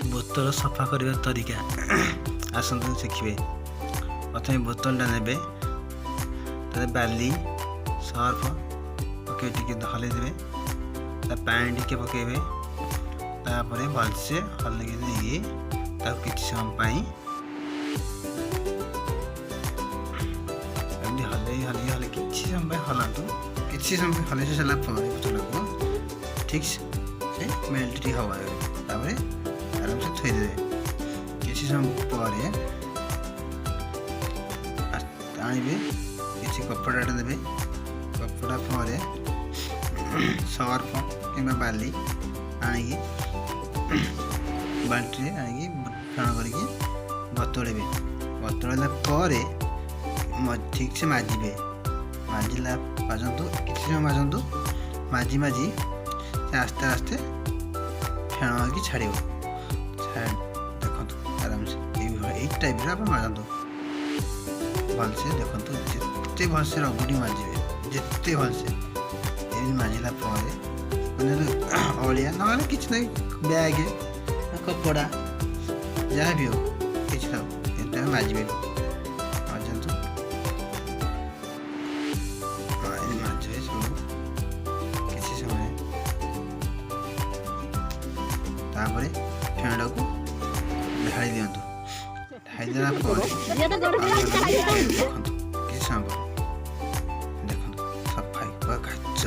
ବୋତଲ ସଫା କରିବା ତରିକା ଆସନ୍ତୁ ଶିଖିବେ। ପ୍ରଥମେ ବୋତଲଟା ନେବେ, ତାରେ ବାଲି ସର୍ଫ ପକାଇ ଟିକେ ହଲେଇ ଦେବେ, ତା ପାଣି ଟିକେ ପକାଇବେ। ତାପରେ ଭଲସେ ହଲେଇ ଦେଇକି ତାକୁ କିଛି ସମୟ ପାଇଁ ଏମିତି ହଲେଇ ହଲେଇ ହଲେଇ କିଛି ସମୟ ପାଇଁ ହଲାନ୍ତୁ। କିଛି ସମୟ ପାଇଁ ହଲେଇ ସାରିଲା ପରେ ବୋତଲକୁ ଠିକ୍ ସେ ମେଲ୍ଟ ଟିକେ ହେବ। ତାପରେ ଆରାମସେ ଥୋଇଦେବେ। କିଛି ସମୟ ପରେ ଆଣିବେ କିଛି କପଡ଼ାଟା ଦେବେ। କପଡ଼ା ପରେ ସର୍ଫ କିମ୍ବା ବାଲି ଆଣିକି ବାଲ୍ଟିରେ ଆଣିକି ଫେଣ କରିକି ବତୁରେଇବେ। ବତୁରେଇଲା ପରେ ଠିକ୍ସେ ମାଜିବେ। ମାଜିଲା ମାଜନ୍ତୁ, କିଛି ସମୟ ମାଜନ୍ତୁ। ମାଜି ମାଜି ସେ ଆସ୍ତେ ଆସ୍ତେ ଫେଣ ହେଇକି ଛାଡ଼ିବ। ଦେଖନ୍ତୁ, ଆରାମସେ ଏଇ ଟାଇପ୍ର ଆପଣ ମାଜନ୍ତୁ ଭଲସେ। ଦେଖନ୍ତୁ, ଯେତେ ଭଲସେ ରଗୁଡ଼ି ମାଜିବେ, ଯେତେ ଭଲସେ ଏମିତି ମାଜିଲା ପରେ ମାନେ ଅଳିଆ ନହେଲେ କିଛି ନାହିଁ, ବ୍ୟାଗ୍, କପଡ଼ା, ଯାହା ବି ହଉ କିଛି ଥାଉ, ଏମିତି ମାଜିବେ। ମାଜନ୍ତୁ, ଏମିତି ମାଜିବେ ସବୁ କିଛି ସମୟ। ତାପରେ ଫେଣଟାକୁ ଢାଳି ଦିଅନ୍ତୁ। ଢାଳି ଦେଲା ପରେ ଦେଖନ୍ତୁ, କିଛି ସମୟ ପରେ ଦେଖନ୍ତୁ, ସଫା ପୁରା କାଚ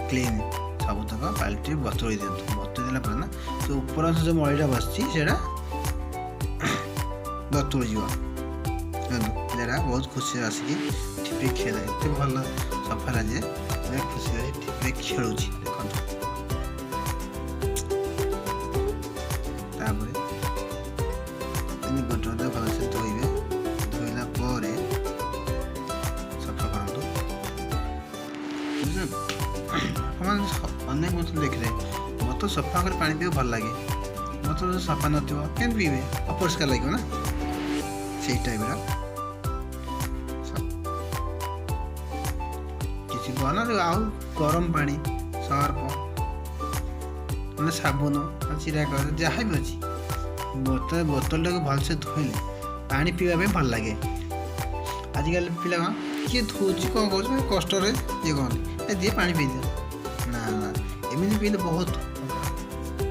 କ୍ଲିନ୍। ସବୁତକ ବାଲ୍ଟି ବତୁରେଇ ଦିଅନ୍ତୁ। ବତୁରେଇ ଦେଲା ପରେ ନା ଯେଉଁ ଉପର ଅଂଶ ଯେଉଁ ମଳିଟା ବସିଛି, ସେଇଟା ବତୁରି ଯିବ। ଦେଖନ୍ତୁ, ପିଲାଟା ବହୁତ ଖୁସିରେ ଆସିକି ଠିପି ଖେଳେ। ଏତେ ଭଲ ସଫା ହେଲା ଯେ ଖୁସିରେ ଠିପିରେ ଖେଳୁଛି, ଦେଖନ୍ତୁ। ତାପରେ ଏମିତି ଗୋଟେ ଗୋଟେ ଭଲସେ ଧୋଇବେ। ଧୋଇଲା ପରେ ସଫା କରନ୍ତୁ। ଆପଣମାନେ ଅନେକ ବୋତଲ ଦେଖିଲେ, ବୋତଲ ସଫା କରି ପାଣି ପିଇବାକୁ ଭଲ ଲାଗେ। ବୋତଲ ଯଦି ସଫା ନଥିବ, କେମିତି ପିଇବେ? ଅପରିଷ୍କାର ଲାଗିବ ନା? ସେଇ ଟାଇପ୍ର କିଛି ବନ ଆଉ ଗରମ ପାଣି, ସର୍ଫ ମାନେ ସାବୁନ, ଚିରାଗ, ଯାହା ବି ଅଛି, ବୋତଲଟାକୁ ଭଲସେ ଧୋଇଲେ ପାଣି ପିଇବା ପାଇଁ ଭଲ ଲାଗେ। ଆଜିକାଲି ପିଲା କ'ଣ, କିଏ ଧୋଉଛି, କ'ଣ କରୁଛି, କଷ୍ଟରେ ଇଏ କରନ୍ତି, ଏ ଦିଏ ପାଣି ପିଇଦିଅ। ନା ନା, ଏମିତି ପିଇଲେ ବହୁତ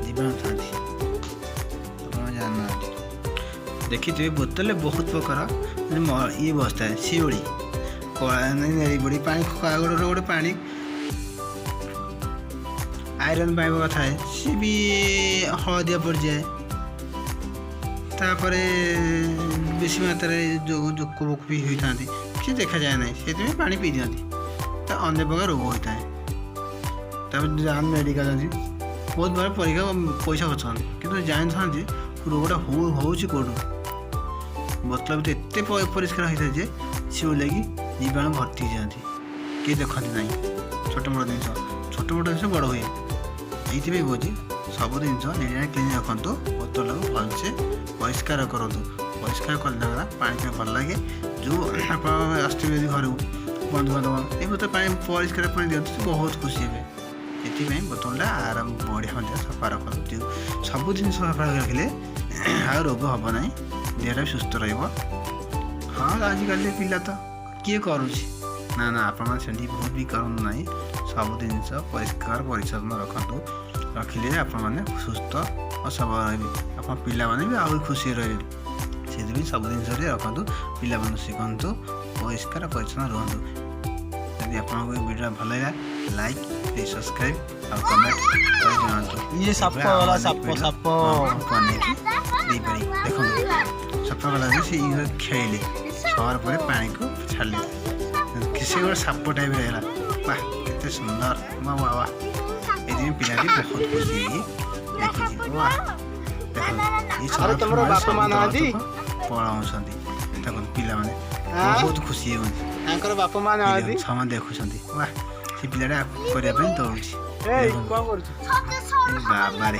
ଜୀବାଣୁ ଥାନ୍ତି, ଆପଣ ଜାଣିନାହାନ୍ତି। ଦେଖିଥିବେ, ବୋତଲରେ ବହୁତ ପ୍ରକାର ଇଏ ବସିଥାଏ, ଶିଉଳି, କଳା ନେଳି ପଡ଼ି ପାଣି, ଗୋଟେ ଗୋଟେ ପାଣି ଆଇରନ୍ ପାଇପ୍ ଥାଏ, ସିଏ ବି ହଳଦିଆ ପଡ଼ିଯାଏ। ତାପରେ ବେଶୀ ମାତ୍ରାରେ ଯେଉଁ ଜୋକ ବୋକ ବି ହୋଇଥାନ୍ତି, କିଛି ଦେଖାଯାଏ ନାହିଁ, ସେଥିପାଇଁ ପାଣି ପିଇ ଦିଅନ୍ତି। ତ ଅନେକ ପ୍ରକାର ରୋଗ ହୋଇଥାଏ। ତାପରେ ଯାଆନ୍ତି ମେଡ଼ିକାଲ, ଯାଆନ୍ତି, ବହୁତ ବାର ପରୀକ୍ଷା, ପଇସା ଖର୍ଚ୍ଚ କରନ୍ତି, କିନ୍ତୁ ଜାଣିଥାନ୍ତି ରୋଗଟା ହେଉଛି କେଉଁଠୁ। ବୋତଲ ଭିତରେ ଏତେ ପରିଷ୍କାର ହୋଇଥାଏ ଯେ ଶିଉଳି ଲାଗି ଜୀବାଣୁ ଭର୍ତ୍ତି ହେଇଯାଆନ୍ତି, କେହି ଦେଖନ୍ତି ନାହିଁ। ଛୋଟ ମୋଟ ଜିନିଷ, ଛୋଟ ମୋଟ ଜିନିଷ ବଡ଼ ହୁଏ। ଏଇଥିପାଇଁ କହୁଛି, ସବୁ ଜିନିଷ ନିଟ୍ ଆଣ୍ଡ କ୍ଲିନ୍ ରଖନ୍ତୁ। ବୋତଲକୁ ଭଲସେ ପରିଷ୍କାର କରନ୍ତୁ। ପରିଷ୍କାର କଲେ ଦ୍ୱାରା ପାଣି ପିଇବା ଭଲ ଲାଗେ। ଯେଉଁ ଆପଣ ଆସିଥିବେ ଯଦି ଘରକୁ ବନ୍ଧୁବାନ୍ଧବ, ଏ ବୋତଲ ପାଣି, ପରିଷ୍କାର ପାଣି ଦିଅନ୍ତୁ, ସେ ବହୁତ ଖୁସି ହେବେ। ଏଥିପାଇଁ ବୋତଲଟା ଆରାମ ବଢ଼ିଆ ମଧ୍ୟ ସଫା ରଖନ୍ତୁ। ସବୁ ଜିନିଷ ସଫା ରଖିଲେ ଆଉ ରୋଗ ହେବ ନାହିଁ, ଦେହଟା ବି ସୁସ୍ଥ ରହିବ। ହଁ, ଆଜିକାଲି ପିଲା ତ କିଏ କରୁଛି? ନା ନା, ଆପଣମାନେ ସେମିତି ଭୁଲ ବି କରନ୍ତୁ ନାହିଁ। ସବୁ ଜିନିଷ ପରିଷ୍କାର ପରିଚ୍ଛନ୍ନ ରଖନ୍ତୁ। ରଖିଲେ ଆପଣମାନେ ସୁସ୍ଥ ଓ ସବଳ ରହିବେ, ଆପଣ ପିଲାମାନେ ବି ଆହୁରି ଖୁସିରେ ରହିବେ। ସେଥିପାଇଁ ସବୁ ଜିନିଷରେ ରଖନ୍ତୁ, ପିଲାମାନଙ୍କୁ ଶିଖନ୍ତୁ, ପରିଷ୍କାର ପରିଚ୍ଛନ୍ନ ରୁହନ୍ତୁ। ଯଦି ଆପଣଙ୍କୁ ଏ ଭିଡ଼ିଓ ଭଲ ଲାଗିଲା, ଲାଇକ୍, ପ୍ଲିଜ୍ ସବସ୍କ୍ରାଇବ୍ ଆଉ କମେଣ୍ଟ କରି ଜଣାନ୍ତୁ। ଇଏ ସାପ ଏଇଭଳିଆ ଆଉ ଗଲା ଅନେକ ସାପ ଭିଡ଼ିଓ ସାପ ବନେଇକି ଦେଇପାରିବି। ଦେଖନ୍ତୁ, ସଫା କଲା ପରେ ସେ ଇଏ ଖେଳିଲେ, ସର ପରେ ପାଣିକୁ ଛାଡ଼ିଲେ, ସେ ଗୋଟେ ସାପ ଟାଇପ୍ର ହେଇଗଲା। ବାह, କେତେ ସୁନ୍ଦର! ବା ବା ବା! ଏଇଥିପାଇଁ ପିଲାଟି ବହୁତ ଖୁସି ହେଇକି ଦେଖୁଛି। ବାह, ଦେଖନ୍ତୁ, ଏଇ ଆରେ ସରଫ ତମର ବାପା ମା ସବୁ ନାହାନ୍ତି? ପଳାଉଛନ୍ତି। ଦେଖନ୍ତୁ, ପିଲାମାନେ ଆଁ? ବହୁତ ଖୁସି ହେଉଛନ୍ତି। ତାଙ୍କର ବାପା ମା ନାହାନ୍ତି? ସମସ୍ତେ ଦେଖୁଛନ୍ତି। ବାह, ସେ ପିଲାଟା କରିବା ପାଇଁ ଦୌଡ଼ୁଛି। ଏଇ ଦେଖନ୍ତୁ। କଣ କରୁଛୁ? ବାବାରେ!